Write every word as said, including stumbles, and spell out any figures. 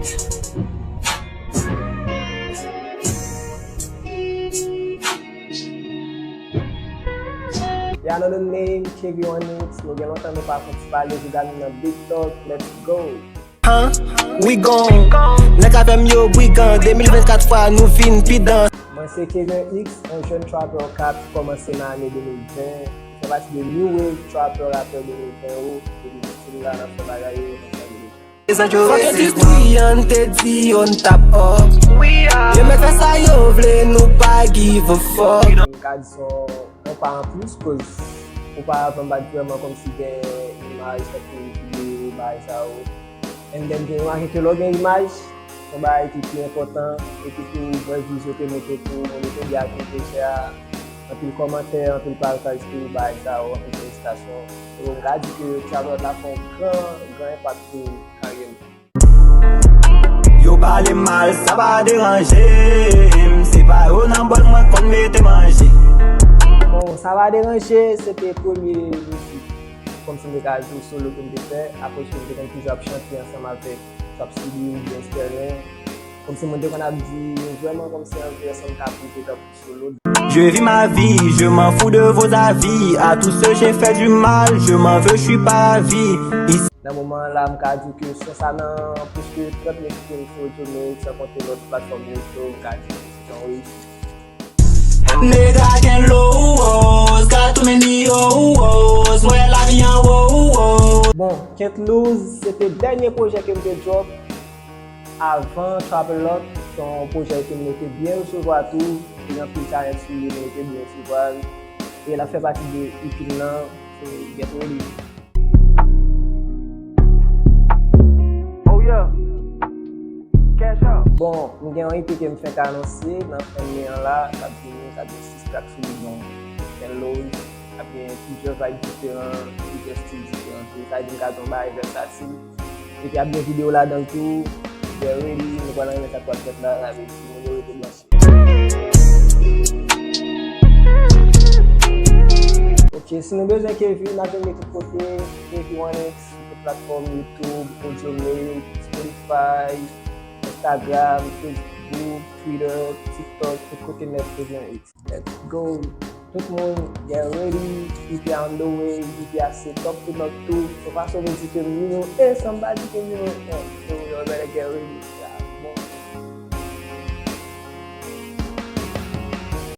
Y'all know the name, K V one X. Nou gen lontan nou pa fouti pale, jouda nou nan Big Talk. Let's go! Huh? We gone. Nèg afè m yo brigan, de mil vennkat fwa nou vin pi dans. Mwen se Kevin X, yon jèn trapper k ap kòmanse nan ane de mil ven. Fè pati de New Wave Trapper Rapper de mil ven yo, epi stil la n ap fè bagay yo nan ane de mil ven. Fòk endistri an te di yo n t ap up. Yo mèt fè sa yo vle, nou pa give a fuck. M ka di se yon yon pa anplis, koz oparavan m pa t vrèman kòmsi gen imaj, tankou videyo, bagay sa yo. And then, gen remake ke lè w gen imaj, se yon bagay ki pi enpòtan, epi tou, bwè viz yo te monte tou, moun yo te gen ak yo te chè a, anpil kòmantè, anpil pataj tou, bagay sa yo, anpil felisitasyon. So, m ka di ke Travelot la fè yon gran, gran enpak pou karyè m. Yo pale m mal, sa pa deranje m. Se pa yo nan bòl mwen konn mete manje. Bon, sa pa deranje, se te premye mizik, kòmsi m te ka di w, solo ke m te fè. Akoz ke m te konn toujou ap chante ansanm avèk Trap City oubyen Sterling. Kòmsi moun te konn ap di, vrèman kòmsi an vre, sa m ka pwouve tankou solo. Je vis ma vie, je m'en fous de vos avis. À tous ceux j'ai fait du mal, je m'en veux, je suis pas à vie. Nan moman an la, m ka di w ke son sa nan plis ke trant mil stream sou Audio Mail, san konte lòt platfòm yo, so m ka di w ke se yon reyisi. Nèg la gen low woz, got too many hoes, m wè lavi an wo wo. Bon, Can't Lose, se te dènye pwojè ke m te drop avan Travelot, se yon pwojè ke m te byen resevwa tou, te gen anpil talent sou li, m te byen resevwa l. E l ap fè pati de E P m nan, so get ready. Oh yeah. Cash out. Bon, m gen yon E P ke m fenk anonse nan fen me an la, k ap vini, k ap gen sis track sou li, bon, Can't Lose, ap gen plizyè vibe diferan, plizyè stil diferan tou. Sa vle di m ka di yon bagay vèsatil. Epi ap gen videyo ladan l tou. Get ready, nou pral renmen sa k pral fèt la, sa vle di moun yo rete branche. Ok, si nou bezwen Kevin, n ap jwenn li tout kote, K V one X, sou tout platfòm, YouTube, Audio Mail, Spotify, Instagram, Facebook, Twitter, TikTok, tout kote nèt K V one X. Let's go! Tout moun, get ready, E P on the way, E P a set up to knock tou. So far so music ke m vini, eh, somebody ke m vini, oh, so y'all better get ready.